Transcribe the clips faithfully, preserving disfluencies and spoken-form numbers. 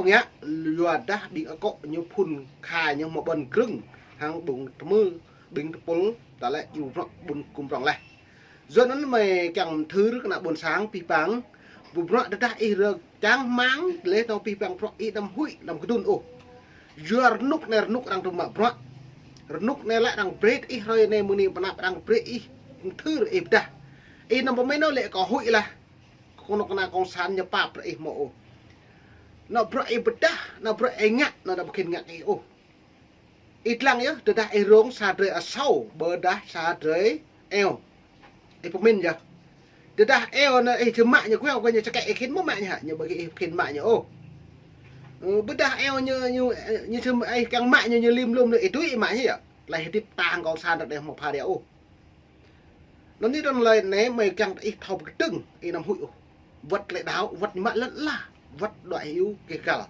Ngă, yua dah ƀing akŏ ñu phun khai ñu mơ̆ ƀôn krưng, hăng ƀing tơmơ, ƀing tơpul, ta lĕ ñu bruă ƀun kŭm prŏng leh. Yua anŭn mơi kiăng thưr kơ ană ƀôn sang pih pang, ƀu bruă tơdah ih rơ̆k čang hmang, leh tong pih pang bruă ih đăm huĭ, đăm kơdŭn ôh. Yua rơnŭk anai rơnŭk arăng tŭ mă bruă. Rơnŭk anai lĕ arăng brơi ih hrơi anai mơ̆ng anai pơ anăp arăng brơi ih, thưr ih pơdah. Ih năm pơmĭn ôh lĕ kơ huĭ lah. Kơnuk kơna kông sản ñu pap brơi ih mơ̆ ôh. Anŏ bruă ih pơdah, anŏ bruă ih ngă, anŏ đăm khĭn ngă ih ôh. Ih lăng yơh, tơdah ih rông sa drơi asâo, ƀôdah sa drơi eo. Ih pơmĭn yơh. Tơdah eo anŭn ih či mă ñu kuai, kuai ñu čơkĕ ih khĭn mơ̆ mă ñu hă, ñu ƀu ih khĭn mă ñu ôh. Ơ, ƀôdah eo ñu, ñu, ñu či mă ih kiăng mă ñu, ñu lim lum ñu ih tui ih mă ñu yơh. Tơlơi hơdip ta hăng kông sản ră anai hmâo pha ria ôh. Anŭn anai tơlơi anai mơi kiăng ih thâo pơkơdơ̆ng, ih năm huĭ ôh. Wơ̆t tơlơi đaŏ, wơ̆t ñu mă lŏn ala, wơ̆t đuaĭ hyu kơ kal,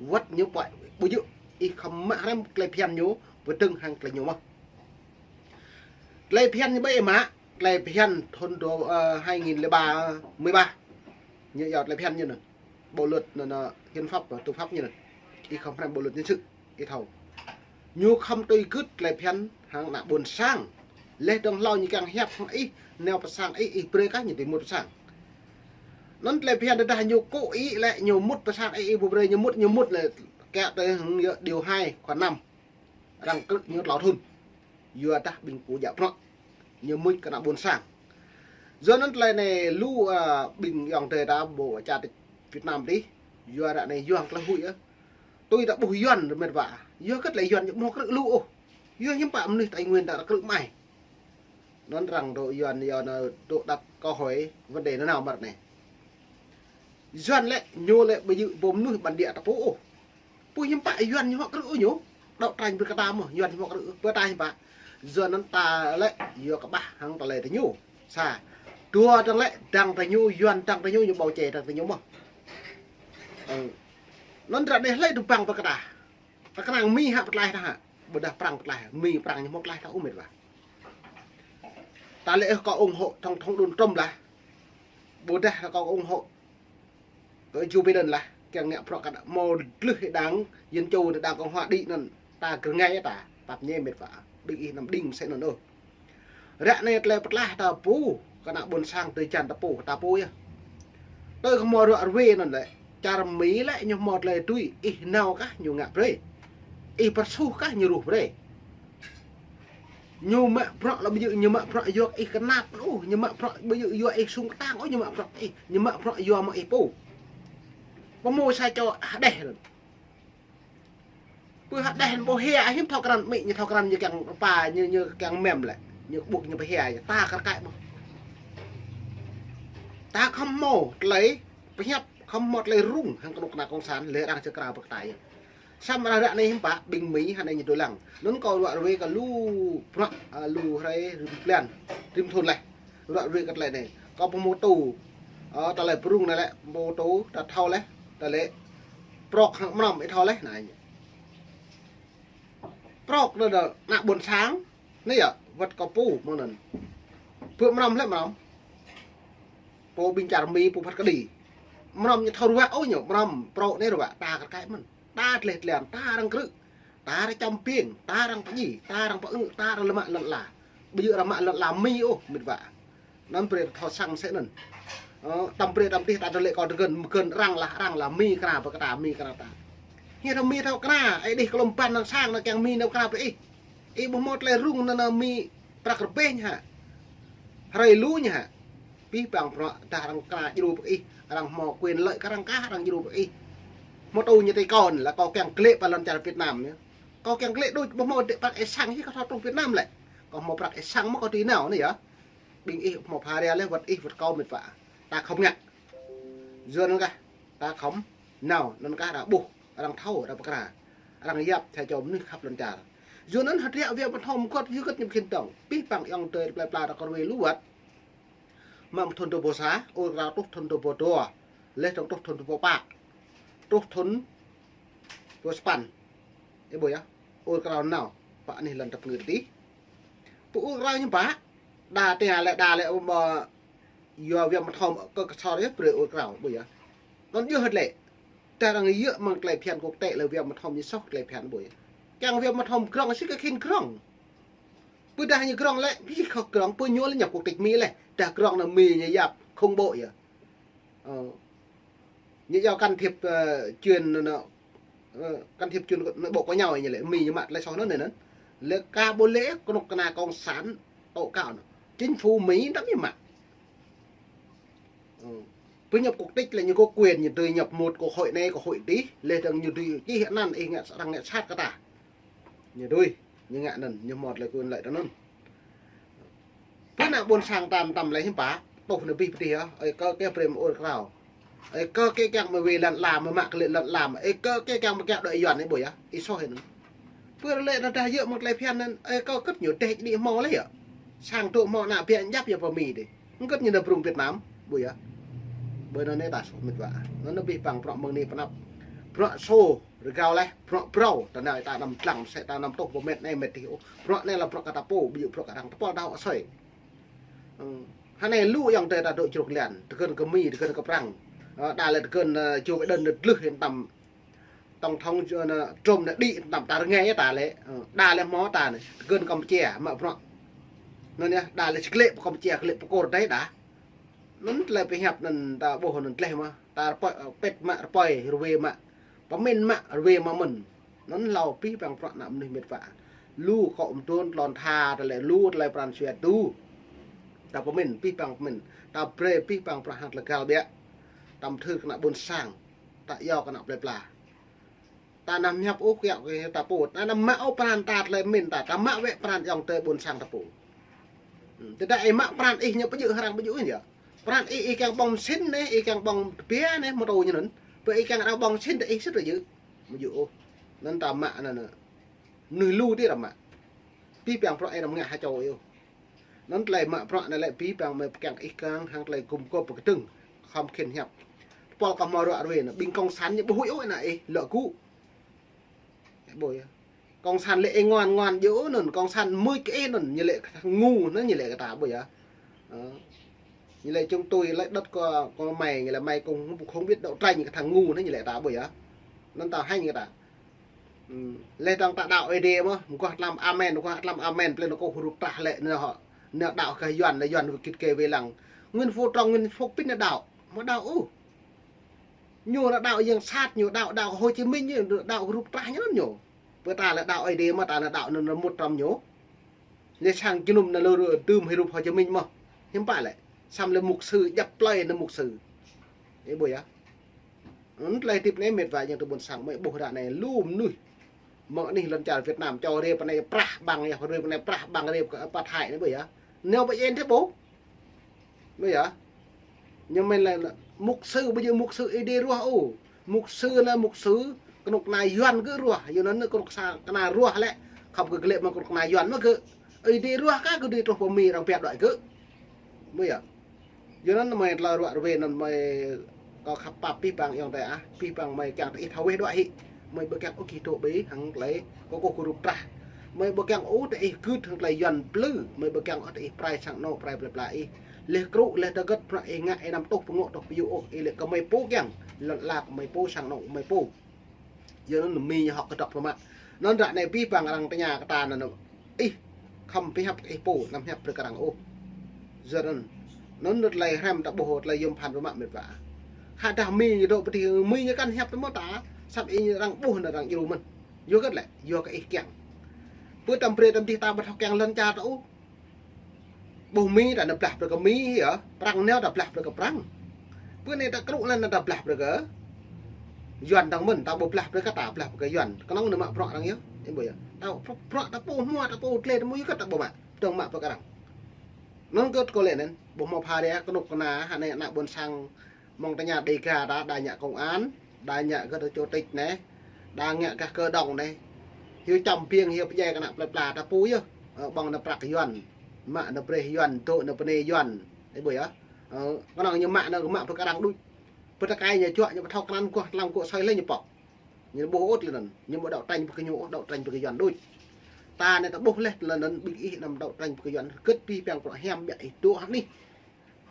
wơ̆t ñu pơai ƀu djơ̆, ih khŏm mă hrăm tơlơi phiăn ñu, pơkơdơ̆ng hăng tơlơi ñu mơ̆n. Tơlơi phiăn ñu ƀơi ih mă, tơlơi phiăn thun dua, ơ, hai nghìn lẻ ba, mười ba. Ñu yua tơlơi phiăn ñu anŭn. Bộ luật anŭn, anŭn, hiến pháp, tư pháp ñu anŭn. Ih khŏm hrăm bộ luật nhân sự. Ih thâo. Ñu khŏm tui gưt tơlơi phiăn hăng ană ƀôn sang. Leh dong hlâo ñu kiăng hiăp hăng ih, nao pơ sang ih, ih brơi kah ñu tui mŭt pơ sang. Anŭn tơlơi phiăn tơdah ñu kŭ ih lĕ ñu mŭt pơ sang ih, ih ƀu brơi ñu mŭt, ñu mŭt lĕ kiăng tui hăng yơh điều hai khoảng năm. Arăng krư̆ ñu tlâo thun. Yua dah ƀing kŭ djă bruă. Ñu mŭt kơ ană ƀôn sang. Yua anŭn tơlơi anai lu, ơ, ƀing ayŏng adơi ta ƀu čar Việt Nam tih. Yua ră anai yua tơlơi huĭ yơh. Tui ta ƀuh Yuan rơmet wa. Yua kơ tơlơi Yuan ñu ƀu hmâo krư̆ lu ôh. Yua hiư̆m pă mơnuih Tây Nguyên ta krư̆ mơai. Anŭn arăng dŏ Yuan, Yuan, ơ, dŏ đặt câu hỏi vấn đề nanao mơ̆t anai. Yuan lĕ, ñu lĕ ƀu djơ̆ ƀu mơnuih bản địa ta pô ôh. Pô hiư̆m pă Yuan ñu hmâo krư̆ ôh ñu. Đŏk tranh brơi kơ ta mơ̆, Yuan ñu hmâo krư̆ ôh. Pơ ta hiư̆m pă. Yuan anŭn ta lĕ, yua kơƀah hăng tơlơi tơ ñu. Sa. Dua dơ̆ng lĕ, dăng tơ ñu, Yuan dăng tơ ñu, ñu ƀu čê dăng tơ ñu mơ̆n. Ơ. Anŭn ră anai hlơi tŭ păng brơi kơ ta. Ta kơnang Mi hă pơtlaih ta hă. Ƀôdah Prăng pơtlaih, Mi Prăng ñu hmâo pơtlaih ta ôh met wa. Ta lĕ ơ kơ ủng hộ tổng thống Donald Trump lah. Ƀôdah ta kơ ủng hộ kơ Joe Biden lah. Kiăng ngă bruă kơ hmâo glưh đảng Dân Chủ, đảng Cộng Hòa đĭ anŭn. Ta gơ̆ ngai ta, pap ñe met wa. Ƀing ih năm đing mơsĕ anŭn ôh. Ră anai tơlơi pơtlaih ta pô, kơ ană ƀôn sang tơlơi jăn ta pô, ta pô yơh. Tơlơi kơ hmâo ruă ruê anŭn lĕ, čar Mi lĕ ñu hmâo tơlơi tui, ih nao kah ñu ngă brơi. Ih pơrsuh kah ñu ruh brơi. Ñu mă bruă lĕ ƀu djơ̆, ñu mă bruă yua ih kơnăp ôh, ñu mă bruă ƀu djơ̆ yua ih sung kơtang ôh, ñu mă bruă ih, ñu mă bruă yua mơ̆ ih pô. Pơmô sa čô hơđeh anŭn. Pơ hơđeh anŭn ƀu hia, hiư̆m thâo krăn Mi, ñu thâo krăn ñu kiăng pơpă, ñu, ñu kiăng mem lĕ. Ñu ƀuh ñu ƀu hia, ta kar kaĭ ƀuh. Ta khŏm hmâo tơlơi pơhiăp, khŏm hmâo tơlơi rŭng, hăng kơnuk kơna kông sản, lĕ arăng čơkra pơkơtai. Samơ̆ ră anai hiư̆m pă, ƀing Mi, hơnai ñu dŏ lăng. Anŭn kâo ruă ruê kơ lu bruă, ơ, lu hrơi rĭm blan, rĭm thun leh. Ruă ruê kơ tơlơi anai. Kâo pơmô tŭ. Ơ, tơlơi brŭng anai lĕ, pơmô tŭ, ta thâo leh, tơlơi prŏk hăng mơnam ih thâo leh, anai. Prŏk anŭn, ană ƀôn sang, anai yơh, wơ̆t kâo pô, mơ̆ng anŭn. Pơ mơnam lĕ mơnam. Pô ƀing čar Mi, pô phat kơđi. Mơnam ñu thâo ruă ôh ñu, mơnam prŏk anai ruă, ta kar kaĭ mơ̆n. Ta tleh tlan, ta arăng krư̆. Ta arăng čăm piêng, ta arăng pơdjai, ta arăng pơư, ta arăng lơmă lŏn ala. Ƀu djơ̆ arăng mă lŏn ala Mi ôh, met wa. Anŭn brơi ta thâo săng mơsĕ anŭn. Ơ, tăm brơi tăm tih ta tơlơi kâo tơgơ̆n, mơgơ̆n arăng lah, arăng lah Mi kra pơkơta, Mi kra ta. Hiư̆m thâo Mi thâo kra, ih đih kơlom ban năng sang năng kiăng Mi nao kra brơi ih. Ih ƀu hmâo tơlơi rŭng năng, năng Mi prăk rơbeh ñu hă. Hrơi lu ñu hă. Pih pang bruă dah arăng kra djru brơi ih, arăng hmâo quyền lợi kơ arăng kah, arăng djru brơi ih. Hmâo tŭ ñu tui kâo anai lĕ kâo kiăng glĕ pơ lŏn čar Việt Nam ñu. Kâo kiăng glĕ đôč ƀu hmâo dêh prăk ih sang hĭ kâo thâo truh Việt Nam lĕ. Kâo hmâo prăk ih sang mơ̆ kâo tui nao anai yơh. Ƀing ih hmâo pha ria leh wơ̆t ih wơ̆t kâo met wa. Ta khŏm ngă. Yua anŭn kah, ta khŏm nao, anŭn kah arăng ƀuh, arăng thâo, arăng pơkra. Arăng yap, sa čô mơnuih khăp lŏn čar. Yua anŭn hơdră wia pơthâo mơkŏt, yua kơ ñu khĭn dŏng. Pih pang ayŏng adơi plơi pla ta kơ ruê lu wơ̆t. Mă thun dua rơbâo sa, ur krao truh thun dua rơbâo dua. Leh dong truh thun dua rơbâo pă. Truh thun dua rơbâo sapăn. Ih ƀuh yơh. Ur krao nao. Pă anih lŏn tơpơngư tih. Pơ ur krao ñu pă. Đa tơngia lĕ, đa lĕ, ƀơ, yua wia mơthâo kơ kơsor yơh, brơi ur krao, ƀuh yơh. Anŭn yơh hơt lĕ. Tơdah arăng yơh mơ̆ng tơlơi phiăn quốc tế lĕ Việt Nam thom ñu soh tơlơi phiăn ƀuh. Kiăng Việt Nam thom grong sĭt kơ khĭn grong. Pơ dah ñu grong lĕ, ƀu khŏk grong, pơ ñu lĕ ñu quốc tịch Mi lĕ. Dah grong anŭn Mi ñu yap khủng bố yơh. Ơ. Ñu yap can thiệp, ơ, chuyện anŭn, ơ, can thiệp chuyện nội bộ của nhau ñu lĕ, Mi ñu mă tơlơi soh anŭn anŭn. Lĕ ka ƀu lĕ kơnuk kơna cộng sản tố cáo anŭn. Chính phủ Mi tăm ñu mă. Ơ. Pơ nhập quốc tịch lĕ ñu có quyền, ñu dưi nhập một quốc hội anai, quốc hội adih, lĕ dơ̆ng ñu dưi čih anăn ih ngă arăng ngă sat kơ ta. Ñu dưi, ñu ngă anŭn, ñu hmâo tơlơi quyền lợi anŭn. Pơ ană ƀôn sang ta tăm lĕ hiư̆m pă, tuh anŭn abih pơtih yơh, ơi kơ kơ brem ur krao. Ơi kơ kơ kiăng mă wai lăn ala mă mă kơ lĕ lăn ala, ơi kơ kơ kiăng mă kiăng đuaĭ Yuan ih ƀuh yơh, ih soh anŭn. Pơ lĕ tơdah yơh mơ̆ng tơlơi phiăn anŭn, ơi kơ kơ̆t ñu tĕh đĭ hmâo lĕ yơh. Sang tŭ hmâo ană biă djăp yơh pơ Mi dih. Hơget ñu nao brung Việt Nam, ƀuh yơh. Ƀơi anŭn anai ta soh mĕt wa. Anŭn anŭn abih bang prŏ mơ̆ng anai pơ anăp. Prŏ sô, rơgao leh, prŏ brâo, ta nao ta anăm dlăng, sĕ ta anăm tuh pơmĕt anai mĕt dih ôh. Prŏ anai lĕ prŏ kơ ta pô, ƀu djơ̆ prŏ kơ arăng tơpul đaŏ asơi. Ơ, hơnai lu ayŏng adơi ta dŏ čruk lian, tơgơ̆n kơ Mi, tơgơ̆n kơ Prăng. Ơ, đa lĕ tơgơ̆n, ơ, Joe Biden anŭn dlưh hĭ tăm tổng thống, ơ, anŭn Trump anŭn đĭ tăm ta rơngai ta lĕ. Ơ, đa lĕ hmâo ta anai, tơgơ̆n Kampuchia, mă prŏ. Anŭn yơh, đa lĕ čơklĕ pơ Kampuchia, klĕ pơkôr dai đa. Anŭn tơlơi pơhiăp anŭn ta ƀuh anŭn tleh mơ̆. Ta rơpơi, ơ, pĕt mă rơpơi, rơwe mă. Pơmĭn mă, rơwe mă mơ̆n. Anŭn hlâo abih bang prŏ ană mơnuih mĕt wa. Lu kơ mơdôn tlôn tha, tơlơi lu, tơlơi pran jua tu. Ta pơmĭn, abih bang pơmĭn. Ta brơi abih bang prŏ hăng tơlơi găl biă. Tăm thưr kơ ană ƀôn sang. Ta yua kơ ană plơi pla. Ta anăm hiăp ôh kiăng kơ ta pô. Ta anăm mă ôh pran ta tơlơi pơmĭn ta. Ta mă wơ̆t pran ayŏng adơi ƀôn sang ta pô. Hmm, tơdah ih mă pran ih ñu ƀu djơ̆ arăng ƀu djơ̆ ih yơh. Pran ih, ih kiăng ƀơ̆ng mơsin anai, ih kiăng ƀơ̆ng tơpia anai, mơtô ñu anŭn. Pơ ih kiăng arăng ƀơ̆ng mơsin tơ ih sĭt djơ̆. Ƀu djơ̆ ôh. Anŭn ta mă anŭn. Mơnuih lu dih arăng mă. Abih bang prŏ ih anăm ngă ha čô ih ôh. Anŭn tơlơi mă prŏ anai lĕ abih bang mơi pơkiăng ih kiăng hăng tơlơi gum gôp pơkơdơ̆ng. Khŏm khĭn hiăp. Tơpul kơ hmâo ruă rơwe anŭn. Ƀing cộng sản ñu ƀu huĭ ôh ană ih, lŏ gŭ. Ƀuh yơh. Cộng sản lĕ ih ngoan ngoan djơ̆ anŭn, cộng sản mưč kơ ih anŭn, ñu lĕ kơ thằng ngu anŭn ñu lĕ kơ ta ƀuh yơh. Ơ. Ñu lĕ chúng tôi lấy đất của, của mày, ñu lĕ mày cũng không biết đấu tranh kơ thằng ngu anŭn ñu lĕ ta ƀuh yơh. Anŭn ta hăng kơ ta. Hm, lĕ dong ta đaŏ Ơi Adai mơ̆, mơguah tlam amen, mơguah tlam amen, plei anŭn kơ hrup trah lĕ anŭn hŏ. Anŭn đaŏ kơ Yuan, anŭn Yuan kit kơ wai lăng. Nguyễn Phú Trọng, Nguyễn Phú Pin anŭn đaŏ. Mơ̆ đaŏ ôh. Ñu anŭn đaŏ yang sat, ñu đaŏ, đaŏ Hồ Chí Minh, ñu đaŏ hrup trah ñu anŭn ñu. Pơ ta lĕ đaŏ Ơi Adai mơ̆ ta anŭn đaŏ anŭn, anŭn mŭt tram ñu. Lĕ sang jơnum anŭn lơ rơ tơm hrup Hồ Chí Minh mơ̆. Hiư̆m pă lĕ. Samơ̆ lĕ mục sư, djăp plơi anŭn mục sư. Ih ƀuh yơh. Anŭn tơlơi tip anai mĕt wa ayŏng adơi ƀôn sang mơi ƀuh ră anai lu mơnuih. Mơ̆ng anih lŏn čar Việt Nam, čô rê pơ anai prah ƀăng yơh, rê pơ anai prah ƀăng rê kơ pă Thái anai ƀuh yơh. Anŭn ƀu ên tĕ ƀuh. Ƀuh yơh. Ñu mĭn lĕ mục sư, ƀu djơ̆ mục sư Ơi Adai ruah ôh. Mục sư anŭn mục sư, kơnuk kơna Yuan gơ̆ ruah. Yua anŭn kơnuk kơna ruah lĕ. Khŏm kơ glĕ mơ̆ng kơnuk kơna Yuan mơ̆ gơ̆. Ơi Adai ruah kơ gơ̆ dưi truh pơ Mi arăng pơhiăp đuaĭ gơ̆. Ƀuh yơh. Yua anŭn mơi tơlơi ruă rơwe anŭn mơi kâo khăp pap abih bang ayŏng adơi ah, abih bang mơi kiăng tơ ih thâo weh đuaĭ hĭ. Mơi ƀu kiăng ôh kih dŏ ƀơi hăng tơlơi kơ kơ hrup trah. Mơi ƀu kiăng ôh tơ ih gưt hăng tơlơi Yuan plư, mơi ƀu kiăng ôh tơ ih prai sang anŏ prai plơi pla ih. Leh krŭ leh tơgơ̆t prăk ih ngă ih anăm tuh pơngŏ tuh pơyŭ ôh, ih lĕ kơ mơi pô kiăng. Lŏn ala kơ mơi pô sang anŏ kơ mơi pô. Yua anŭn Mi ñu hŏk kơdŏp pơmă. Anŭn ră anai abih bang arăng tơña kơ ta anŭn. Ih, khŏm pơhiăp kơ ih pô, anăm hiăp brơi kơ arăng ôh. Yua anŭn. Anŭn tơlơi hrăm ta ƀuh tơlơi yôm phăn pơmă mĕt wa. Hơdah Mi ñu dŏ pơ adih, Mi ñu kăn hiăp tơ mơ̆ ta, samơ̆ ih arăng ƀuh anŭn arăng djru mơ̆n. Yua hơget lĕ, yua kơ ih kiăng. Pơ tăm brơi tăm dih ta ƀu thâo kiăng lŏn čar ta ôh. Ƀuh Mi ta anŭn blah brơi kơ Mi yơh, Prăng anŭn ta blah brơi kơ Prăng. Pơ anai ta krŭ lăn anŭn ta blah brơi kơ Yuan dong mơ̆n, ta ƀu blah brơi kơ ta, blah brơi kơ Yuan. Kơnơ̆ng anŭn mă prăk arăng yơh, ih ƀuh yơh. Ta prăk, prăk ta pô hmua, ta pô tlê, ta mui kơ ta ƀu mă, dong mă brơi kơ arăng. Anŭn kơ kơ lĕ anŭn, ƀuh hmâo pha ria kơnuk kơna, hă anai ană ƀôn sang Mơ̆ng tơña Dega ta, đa ñă công an, đa ñă gah chủ tịch anai, đa ñă gah cơ động anai. Hiu čăm biêng, hiu pơdjai kơ ană plơi pla ta pô yơh. Ơ, ƀơ̆ng anŭn prăk Yuan, mă anŭn brơi Yuan, dŏ anŭn pơ anai Yuan. Ih ƀuh yơh. Ơ, kơnơ̆ng ñu mă anŭn, mă brơi kơ arăng đôč. Pơ tơkai ñu juă, ñu ƀu thâo krăn guah, tlam gŏ sơi lĕ ñu pŏk. Ñu ƀu ôh tơ anŭn. Ñu ƀu đấu tranh brơi kơ ñu ôh, đấu tranh brơi kơ Yuan đôč. Ta anai ta ƀuh leh tơ anŭn, ƀing ih anăm đấu tranh brơi kơ Yuan. Gơ̆t abih bang prăk hiam biă ih dŏ hă anih.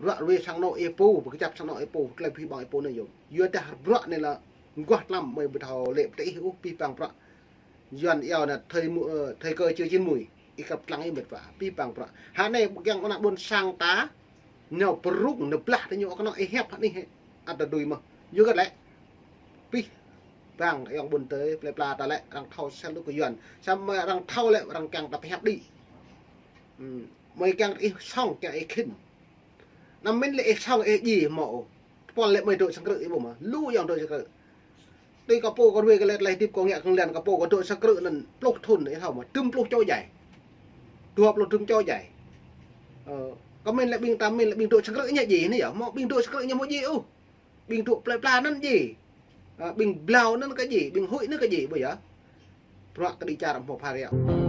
Ruă rơwe sang anŏ ih pô, pơkơjăp sang anŏ ih pô, tơlơi abih bang ih pô anai yơh. Yua dah bruă anai lĕ Mơguah tlam mơi ƀu thâo lĕ pơtih ôh, pih pang prăk. Yuan iâu anai thời mu-, ơ, thời cơ chưa chín muồi. Ih kăp lăng ih mĕt wa, pih pang prăk. Hă anai kiăng ană ƀôn sang ta, ñu pơrŭng, ñu blah, ñu kơnơ̆ng ih hiăp hă anai hĕ. Ăt ta dưi mơ̆n. Yua kơ lĕ. Pih pang ayŏng ƀôn tơi, plơi pla ta lĕ, arăng thâo sel lu kơ Yuan. Samơ̆ arăng thâo lĕ, arăng kiăng ta pơhiăp đĭ. Hm, mơi kiăng ih song, kiăng ih khĭn. Anăm mĭn lĕ ih song ih djai mơ̆ ôh. Tơpul lĕ mơi dŏ sang krư̆ ih ƀuh mơ̆. Lu ayŏng dŏ sang krư̆. Tui kâo pô kâo ruai kơ lĕ tơlơi hơdip kâo ngă kơ lĕ kâo pô kâo dŏ sang krư̆ anŭn pluh thŭn ih thâo mơ̆. Dŭm pluh čô djai. Dua pluh dŭm čô djai. Ơ, kâo mĭn lĕ ƀing ta mĭn lĕ ƀing dŏ sang krư̆ ñu djai anai yơh. Mơ̆ ƀing dŏ sang krư̆ ñu mơ̆ djai ôh. Ƀing dŏ plơi pla anŭn djai. Ơ, ƀing blâo anŭn kơ djai, ƀing huĭ anŭn kơ djai, ƀuh yơh. Bruă kơđi čar hmâo phara.